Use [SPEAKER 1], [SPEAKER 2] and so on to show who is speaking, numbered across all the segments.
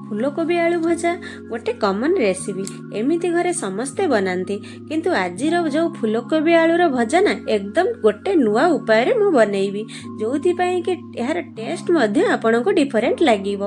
[SPEAKER 1] ଫୁଲକୋବି ଆଳୁ ଭଜା ଗୋଟେ କମନ୍ ରେସିପି, ଏମିତି ଘରେ ସମସ୍ତେ ବନାନ୍ତି। କିନ୍ତୁ ଆଜିର ଯେଉଁ ଫୁଲକୋବି ଆଳୁର ଭଜା ନା, ଏକଦମ ଗୋଟେ ନୂଆ ଉପାୟରେ ମୁଁ ବନେଇବି, ଯେଉଁଥିପାଇଁ କି ଏହାର ଟେଷ୍ଟ ମଧ୍ୟ ଆପଣଙ୍କୁ ଡିଫରେଣ୍ଟ ଲାଗିବ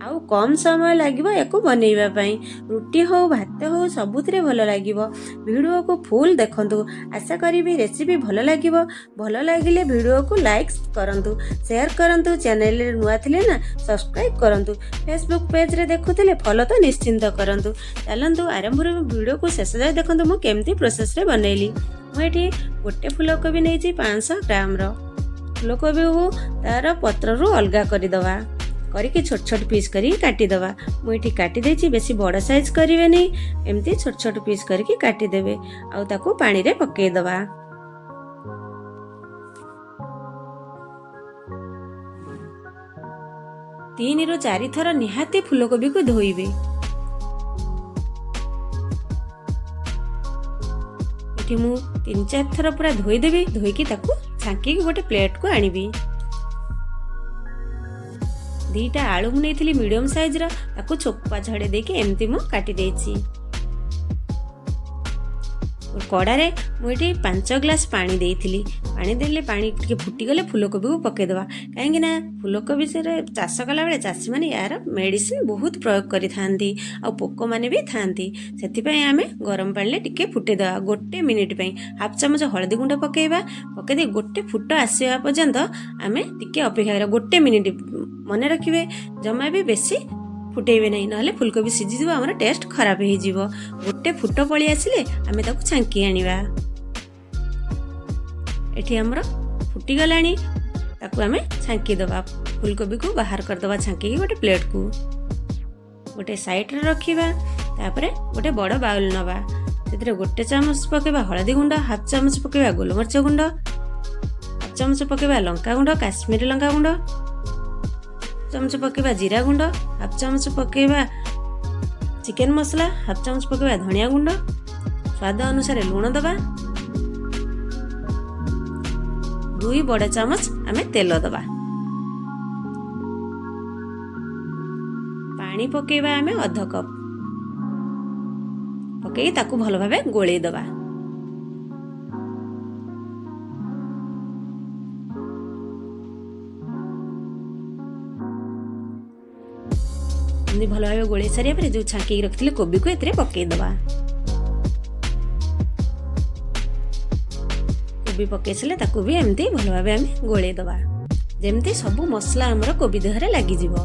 [SPEAKER 1] ଆଉ କମ୍ ସମୟ ଲାଗିବ ୟାକୁ ବନେଇବା ପାଇଁ। ରୁଟି ହଉ, ଭାତ ହଉ, ସବୁଥିରେ ଭଲ ଲାଗିବ। ଭିଡ଼ିଓକୁ ଫୁଲ୍ ଦେଖନ୍ତୁ, ଆଶା କରିବି ରେସିପି ଭଲ ଲାଗିବ। ଭଲ ଲାଗିଲେ ଭିଡ଼ିଓକୁ ଲାଇକ୍ କରନ୍ତୁ, ସେୟାର କରନ୍ତୁ। ଚ୍ୟାନେଲରେ ନୂଆ ଥିଲେ ନା ସବସ୍କ୍ରାଇବ୍ କରନ୍ତୁ। ଫେସବୁକ୍ ପେଜ୍ରେ ଦେଖୁଥିଲେ ଫଲୋ ତ ନିଶ୍ଚିନ୍ତ କରନ୍ତୁ। ଚାଲନ୍ତୁ, ଆରମ୍ଭରୁ ଭିଡ଼ିଓକୁ ଶେଷ ଯାଏ ଦେଖନ୍ତୁ ମୁଁ କେମିତି ପ୍ରୋସେସ୍ରେ ବନେଇଲି। ମୁଁ ଏଠି ଗୋଟେ ଫୁଲକୋବି ନେଇଛି 500 ଗ୍ରାମର। ଫୁଲକୋବିକୁ ତାର ପତ୍ରରୁ ଅଲଗା କରିଦେବା, କରିକି ଛୋଟ ଛୋଟ ପିସ୍ କରିକି କାଟିଦେବା। ମୁଁ ଏଠି କାଟି ଦେଇଛି। ବେଶୀ ବଡ଼ ସାଇଜ୍ କରିବେନି, ଏମିତି ଛୋଟ ଛୋଟ ପିସ୍ କରିକି କାଟିଦେବେ ଆଉ ତାକୁ ପାଣିରେ ପକାଇଦେବା। 3ରୁ 4 ଥର ନିହାତି ଫୁଲକୋବିକୁ ଧୋଇବେ। ଏଠି ମୁଁ 3-4 ଥର ପୁରା ଧୋଇଦେବି। ଧୋଇକି ତାକୁ ଛାଙ୍କିକି ଗୋଟେ ପ୍ଲେଟ୍କୁ ଆଣିବି। 2ଟା ଆଳୁ ମୁଁ ନେଇଥିଲି ମିଡ଼ିୟମ୍ ସାଇଜ୍ର, ତାକୁ ଚୋପା ଛଡ଼େଇ ଦେଇକି ଏମିତି ମୁଁ କାଟି ଦେଇଛି। କଡ଼ାରେ ମୁଁ ଏଠି 5 ଗ୍ଲାସ୍ ପାଣି ଦେଇଥିଲି। ପାଣି ଦେଲେ ପାଣି ଟିକେ ଫୁଟିଗଲେ ଫୁଲକୋବିକୁ ପକାଇଦେବା, କାହିଁକି ନା ଫୁଲକୋବି ସେରେ ଚାଷ କଲାବେଳେ ଚାଷୀମାନେ ଏହାର ମେଡ଼ିସିନ ବହୁତ ପ୍ରୟୋଗ କରିଥାନ୍ତି ଆଉ ପୋକମାନେ ବି ଥାଆନ୍ତି। ସେଥିପାଇଁ ଆମେ ଗରମ ପାଣିରେ ଟିକେ ଫୁଟେଇଦେବା ଗୋଟେ ମିନିଟ୍ ପାଇଁ। ହାଫ୍ ଚାମଚ ହଳଦୀ ଗୁଣ୍ଡ ପକାଇବା। ପକାଇ ଦେଇ ଗୋଟେ ଫୁଟ ଆସିବା ପର୍ଯ୍ୟନ୍ତ ଆମେ ଟିକେ ଅପେକ୍ଷା କରିବା, ଗୋଟେ ମିନିଟ୍। ମନେ ରଖିବେ, ଜମା ବି ବେଶୀ ଫୁଟେଇବେ ନାହିଁ, ନହେଲେ ଫୁଲକୋବି ସିଝିଯିବ, ଆମର ଟେଷ୍ଟ ଖରାପ ହେଇଯିବ। ଗୋଟେ ଫୁଟ ପଳେଇ ଆସିଲେ ଆମେ ତାକୁ ଛାଙ୍କି ଆଣିବା। ଏଠି ଆମର ଫୁଟିଗଲାଣି, ତାକୁ ଆମେ ଛାଙ୍କି ଦେବା। ଫୁଲକୋବିକୁ ବାହାର କରିଦେବା ଛାଙ୍କିକି ଗୋଟେ ପ୍ଲେଟ୍କୁ, ଗୋଟେ ସାଇଡ଼୍ରେ ରଖିବା। ତାପରେ ଗୋଟେ ବଡ଼ ବାଉଲ୍ ନେବା। ସେଥିରେ ଗୋଟେ ଚାମଚ ପକାଇବା ହଳଦୀ ଗୁଣ୍ଡ, ହାଫ୍ ଚାମଚ ପକାଇବା ଗୋଲମରିଚ ଗୁଣ୍ଡ, ହାଫ୍ ଚାମଚ ପକାଇବା ଲଙ୍କା ଗୁଣ୍ଡ, କାଶ୍ମୀରୀ ଲଙ୍କା ଗୁଣ୍ଡ ଚାମଚ ପକାଇବା, ଜିରା ଗୁଣ୍ଡ ହାଫ୍ ଚାମଚ ପକାଇବା, ଚିକେନ୍ ମସଲା ହାଫ୍ ଚାମଚ ପକାଇବା, ଧନିଆ ଗୁଣ୍ଡ, ସ୍ୱାଦ ଅନୁସାରେ ଲୁଣ ଦେବା। 2 ବଡ଼ ଚାମଚ ଆମେ ତେଲ ଦେବା। ପାଣି ପକାଇବା ଆମେ ଅଧ କପ୍। ପକାଇକି ତାକୁ ଭଲ ଭାବେ ଗୋଳେଇ ଦେବା। ଏମିତି ଭଲ ଭାବେ ଗୋଳେଇ ସାରିବା ପରେ ଯେଉଁ ଛାଙ୍କିକି ରଖିଥିଲେ କୋବିକୁ ଏଥିରେ ପକାଇଦେବା। କୋବି ପକାଇ ସାରିଲେ ତାକୁ ବି ଏମିତି ଭଲ ଭାବେ ଆମେ ଗୋଳେଇ ଦେବା, ଯେମିତି ସବୁ ମସଲା ଆମର କୋବି ଦେହରେ ଲାଗିଯିବ।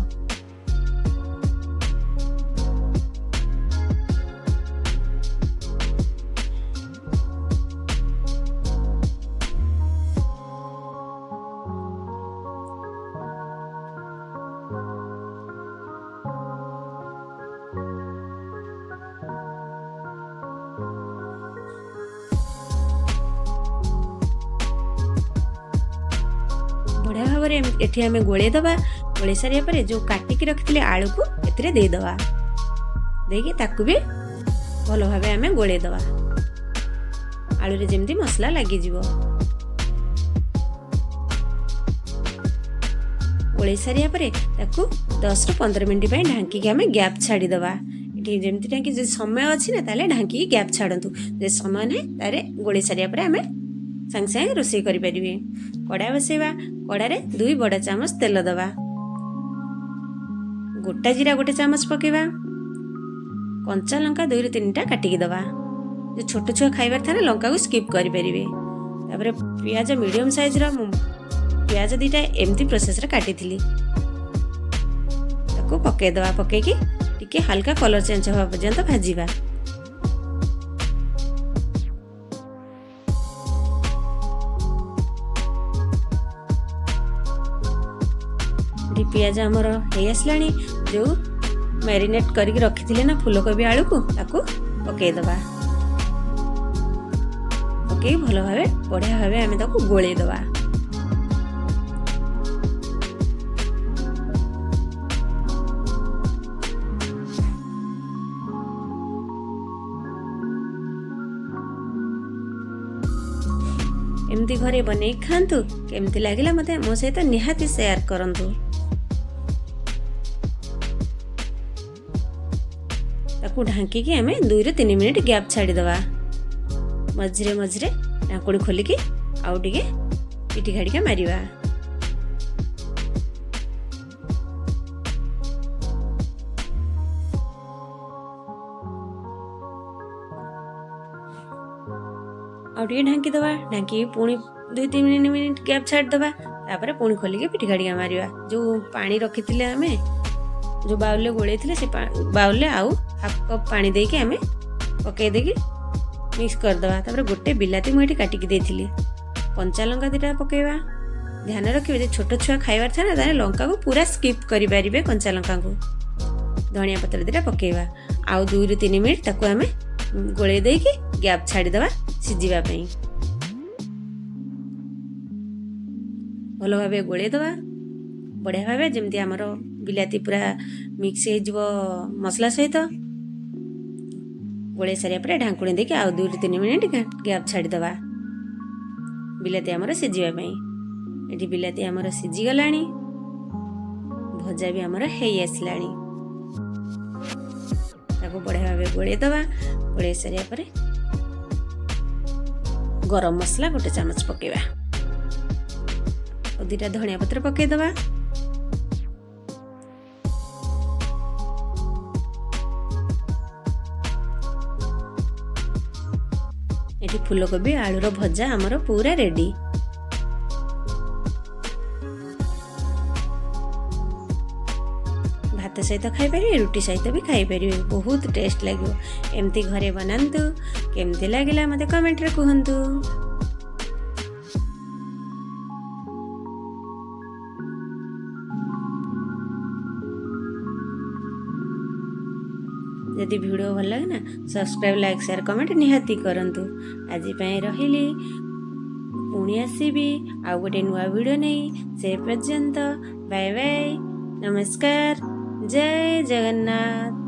[SPEAKER 1] ବଢ଼ିଆ ଭାବରେ ଏଠି ଆମେ ଗୋଳେଇ ଦେବା। ଗୋଳେଇ ସାରିବା ପରେ ଯେଉଁ କାଟିକି ରଖିଥିଲେ ଆଳୁକୁ ଏଥିରେ ଦେଇଦେବା। ଦେଇକି ତାକୁ ବି ଭଲ ଭାବେ ଆମେ ଗୋଳେଇ ଦେବା, ଆଳୁରେ ଯେମିତି ମସଲା ଲାଗିଯିବ। ଗୋଳେଇ ସାରିବା ପରେ ତାକୁ 10ରୁ 15 ମିନିଟ୍ ପାଇଁ ଢାଙ୍କିକି ଆମେ ଗ୍ୟାପ୍ ଛାଡ଼ିଦେବା। ଏଠି ଯେମିତି ଢାଙ୍କି, ଯଦି ସମୟ ଅଛି ନା, ତାହେଲେ ଢାଙ୍କିକି ଗ୍ୟାପ୍ ଛାଡ଼ନ୍ତୁ। ଯଦି ସମୟ ନାହିଁ, ତାହେଲେ ଗୋଳେଇ ସାରିବା ପରେ ଆମେ ସାଙ୍ଗେ ସାଙ୍ଗେ ରୋଷେଇ କରିପାରିବେ। କଡ଼ା ବସେଇବା। କଡ଼ାରେ 2 ବଡ଼ ଚାମଚ ତେଲ ଦେବା। ଗୋଟା ଜିରା ଗୋଟେ ଚାମଚ ପକାଇବା। କଞ୍ଚା ଲଙ୍କା 2ରୁ 3ଟା କାଟିକି ଦେବା। ଯେଉଁ ଛୋଟ ଛୁଆ ଖାଇବାର ଥାଏ, ଲଙ୍କାକୁ ସ୍କିପ୍ କରିପାରିବେ। ତାପରେ ପିଆଜ, ମିଡ଼ିୟମ୍ ସାଇଜ୍ର ମୁଁ ପିଆଜ 2ଟା ଏମିତି ପ୍ରୋସେସ୍ରେ କାଟିଥିଲି, ତାକୁ ପକାଇଦେବା। ପକାଇକି ଟିକେ ହାଲକା କଲର୍ ଚେଞ୍ଜ ହେବା ପର୍ଯ୍ୟନ୍ତ ଭାଜିବା। ଏଠି ପିଆଜ ଆମର ହେଇ ଆସିଲାଣି। ଯେଉଁ ମ୍ୟାରିନେଟ୍ କରିକି ରଖିଥିଲେ ନା ଫୁଲକୋବି ଆଳୁକୁ, ତାକୁ ପକାଇଦେବା। ପକେଇ ଭଲ ଭାବେ, ବଢ଼ିଆ ଭାବେ ଆମେ ତାକୁ ଗୋଳେଇ ଦେବା। ଏମିତି ଘରେ ବନେଇକି ଖାଆନ୍ତୁ। କେମିତି ଲାଗିଲା ମୋତେ ମୋ ସହିତ ନିହାତି ସେୟାର କରନ୍ତୁ। ତାକୁ ଢାଙ୍କିକି ଆମେ 2ରୁ 3 ମିନିଟ୍ ଗ୍ୟାପ୍ ଛାଡ଼ିଦେବା। ମଝିରେ ମଝିରେ ଢାଙ୍କୁଣୀ ଖୋଲିକି ଆଉ ଟିକେ ପିଠି ଖାଡ଼ିକା ମାରିବା। ଆଉ ଟିକେ ଢାଙ୍କିଦେବା। ଢାଙ୍କିକି ପୁଣି 2-3 ମିନିଟ୍ ଗ୍ୟାପ୍ ଛାଡ଼ିଦେବା। ତାପରେ ପୁଣି ଖୋଲିକି ପିଠି ଖାଡ଼ିକା ମାରିବା। ଯେଉଁ ପାଣି ରଖିଥିଲେ ଆମେ, ଯେଉଁ ବାଉଲରେ ଗୋଳେଇଥିଲେ, ସେ ବାଉଲରେ ଆଉ ହାଫ୍ କପ୍ ପାଣି ଦେଇକି ଆମେ ପକାଇ ଦେଇକି ମିକ୍ସ କରିଦେବା। ତାପରେ ଗୋଟେ ବିଲାତି ମୁଁ ଏଠି କାଟିକି ଦେଇଥିଲି, କଞ୍ଚା ଲଙ୍କା ଦୁଇଟା ପକାଇବା। ଧ୍ୟାନ ରଖିବେ ଯେ ଛୋଟ ଛୁଆ ଖାଇବାର ଥାଏ ନା, ତାହେଲେ ଲଙ୍କାକୁ ପୁରା ସ୍କିପ୍ କରିପାରିବେ, କଞ୍ଚା ଲଙ୍କାକୁ। ଧନିଆ ପତ୍ର ଦୁଇଟା ପକାଇବା। ଆଉ 2ରୁ 3 ମିନିଟ୍ ତାକୁ ଆମେ ଗୋଳେଇ ଦେଇକି ଗ୍ୟାପ୍ ଛାଡ଼ିଦେବା ସିଝିବା ପାଇଁ। ଭଲ ଭାବେ ଗୋଳେଇ ଦେବା ବଢ଼ିଆ ଭାବେ, ଯେମିତି ଆମର ବିଲାତି ପୁରା ମିକ୍ସ ହେଇଯିବ ମସଲା ସହିତ। ଗୋଳେଇ ସାରିବା ପରେ ଢାଙ୍କୁଣୀ ଦେଇକି ଆଉ 2ରୁ 3 ମିନିଟ୍ ଗ୍ୟାପ୍ ଛାଡ଼ିଦେବା ବିଲାତି ଆମର ସିଝିବା ପାଇଁ। ଏଠି ବିଲାତି ଆମର ସିଝିଗଲାଣି, ଭଜା ବି ଆମର ହେଇ ଆସିଲାଣି। ତାକୁ ବଢ଼ିଆ ଭାବେ ଗୋଳେଇ ଦେବା। ଗୋଳେଇ ସାରିବା ପରେ ଗରମ ମସଲା ଗୋଟେ ଚାମଚ ପକାଇବା ଆଉ ଦୁଇଟା ଧନିଆ ପତ୍ର ପକାଇଦେବା। ଏଠି ଫୁଲକୋବି ଆଳୁର ଭଜା ଆମର ପୁରା ରେଡ଼ି। ଭାତ ସହିତ ଖାଇପାରିବେ, ରୁଟି ସହିତ ବି ଖାଇପାରିବେ, ବହୁତ ଟେଷ୍ଟ ଲାଗିବ। ଏମିତି ଘରେ ବନାନ୍ତୁ। କେମିତି ଲାଗିଲା ମୋତେ କମେଣ୍ଟରେ କୁହନ୍ତୁ। ଯଦି ଭିଡ଼ିଓ ଭଲ ଲାଗେ ନା, ସବସ୍କ୍ରାଇବ୍, ଲାଇକ୍, ସେୟାର, କମେଣ୍ଟ ନିହାତି କରନ୍ତୁ। ଆଜି ପାଇଁ ରହିଲି। ପୁଣି ଆସିବି ଆଉ ଗୋଟେ ନୂଆ ଭିଡ଼ିଓ ନେଇ। ସେ ପର୍ଯ୍ୟନ୍ତ ବାଏ ବାଏ, ନମସ୍କାର, ଜୟ ଜଗନ୍ନାଥ।